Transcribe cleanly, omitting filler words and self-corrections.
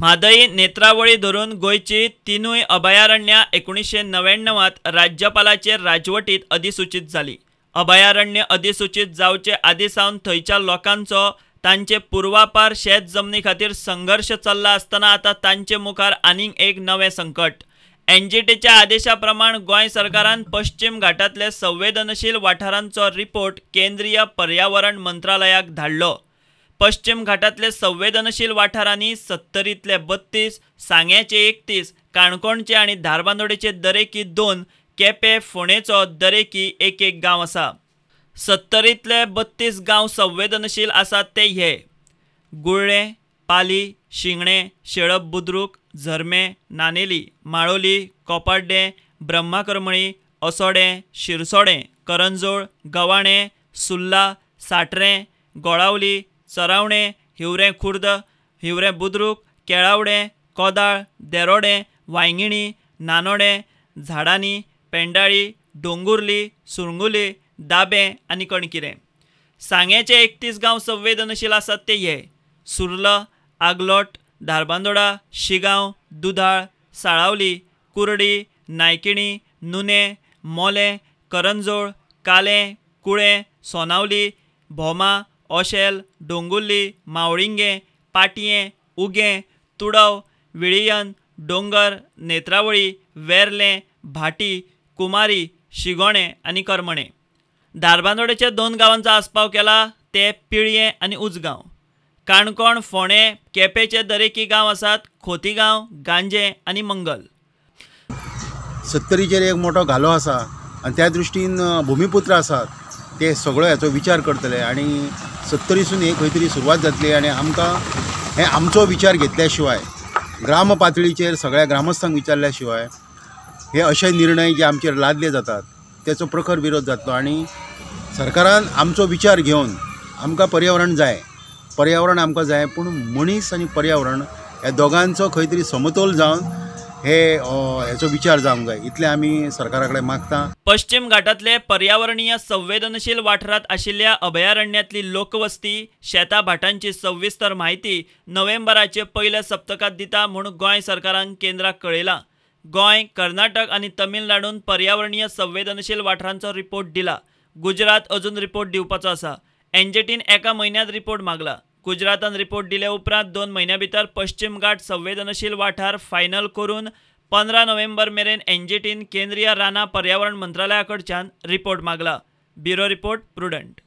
म्हादई नेत्रावळी धरून गोंयची तिनूय अभयारण्यां 1999 राज्यपालाचे राजवटीत अधिसूचीत जाली. अभयारण्य अधिसूचीत जावचे आदी सावन थंयच्या लोकांचो तांचे पुर्वापार शेत जमनी खातीर संघर्श चल्ला आसतना आतां तांचे मुखार आनीक एक नवें संकट. एनजीटीच्या आदेशा प्रमाण गोंय सरकारान पश्चिम घाटांतले संवेदनशील वाठारांचो रिपोर्ट केंद्रीय पर्यावरण मंत्रालयाक धाडलो. पश्चिम घाटांतले संवेदनशील वाठारांनी सत्तरींतले 32, सांग्याचे 31, काणकोणचे आनी धारबांदोडेचे दरेकी 2, केपें फोंडेचो दरेकी एक एक गांव आसा. सत्तरींतले 32 गांव संवेदनशील आसात ते हे: गुळ्ळें, पाली, शिंगणें, शेळप बुद्रुक, झरमें, नानेली, माळोली, कोपाड्डें, ब्रह्माकरमळी, असोडें, शिरसोडें, करंजोळ, गवाणें, सुर्ला, साटरें, गोळावली, चरावणें, हिवरें खुर्द, हिवरें बुद्रुक, केळावडें, कोदाळ, देरोडें, वांयगिणी, नानोडें, झाडांनी, पेंडाळी, डोंगुर्ली, सुरंगुली, दाबें आनी कणकिरें. सांग्याचे 31 गांव संवेदनशील आसात ते हे: सुर्ला, आगलोट, धारबांदोडा, शिगांव, दुधाळ, साळावली, कुर्डी, नायकिणी, नुनें, मोलें, करंजोळ, कालें, कुळें, सोनावली, भोमा, ओशेल, डोंगुर्ली, मावळिंगें, पाटयें, उगें, तुडव, विळियन, डोंगर, नेत्रावळी, वेर्लें, भाटी, कुमारी, शिगोणें आनी करमणें. धारबांदोडेच्या 2 गांवांचो आस्पाव केला ते पिळयें आनी उजगांव. काणकोण, फोंडें, केपेंचे दरेकी गांव आसात खोतीगांव, गांजें आनी मंगल. सत्तरीचेर एक मोठो घालो आसा आनी त्या दृश्टीन भुमिपुत्र आसात ते सगळो हेचो विचार करतले आनी सत्तरीसून एक खंय तरी सुरवात जातली आनी आमकां हें आमचो विचार घेतल्या शिवाय ग्राम पातळीचेर सगळ्या ग्रामस्थांक विचारल्या शिवाय हे अशे निर्णय जे आमचेर लादले जातात तेचो प्रखर विरोध जातलो आनी सरकारान आमचो विचार घेवन आमकां पर्यावरण जाय, पर्यावरण आमकां जाय, पूण मनीस आनी पर्यावरण ह्या दोगांचो खंय तरी समतोल जावन हे हेचो विचार जावंक जाय, इतलें आमी सरकारा कडेन मागता. पश्चिम घाटांतले पर्यावरणीय संवेदनशील वाठारांत आशिल्ल्या अभयारण्यांतली लोकवस्ती, शेतां भाटांची सविस्तर म्हायती नोव्हेंबराचे पयल्या सप्तकांत दिता म्हूण गोंय सरकारान केंद्राक कळयलां. गोंय, कर्नाटक आनी तमिळनाडून पर्यावरणीय संवेदनशील वाठारांचो रिपोर्ट दिला. गुजरात अजून रिपोर्ट दिवपाचो आसा. एनजीटीन एका म्हयन्यांत रिपोर्ट मागला. गुजरातान रिपोर्ट दिले उपरांत 2 म्हयन्या भितर पश्चिम घाट संवेदनशील वाठार फायनल करून 15 नोव्हेंबर मेरेन एनजीटीन केंद्रीय रानां पर्यावरण मंत्रालया कडच्यान रिपोर्ट मागला. Bureau report, Prudent.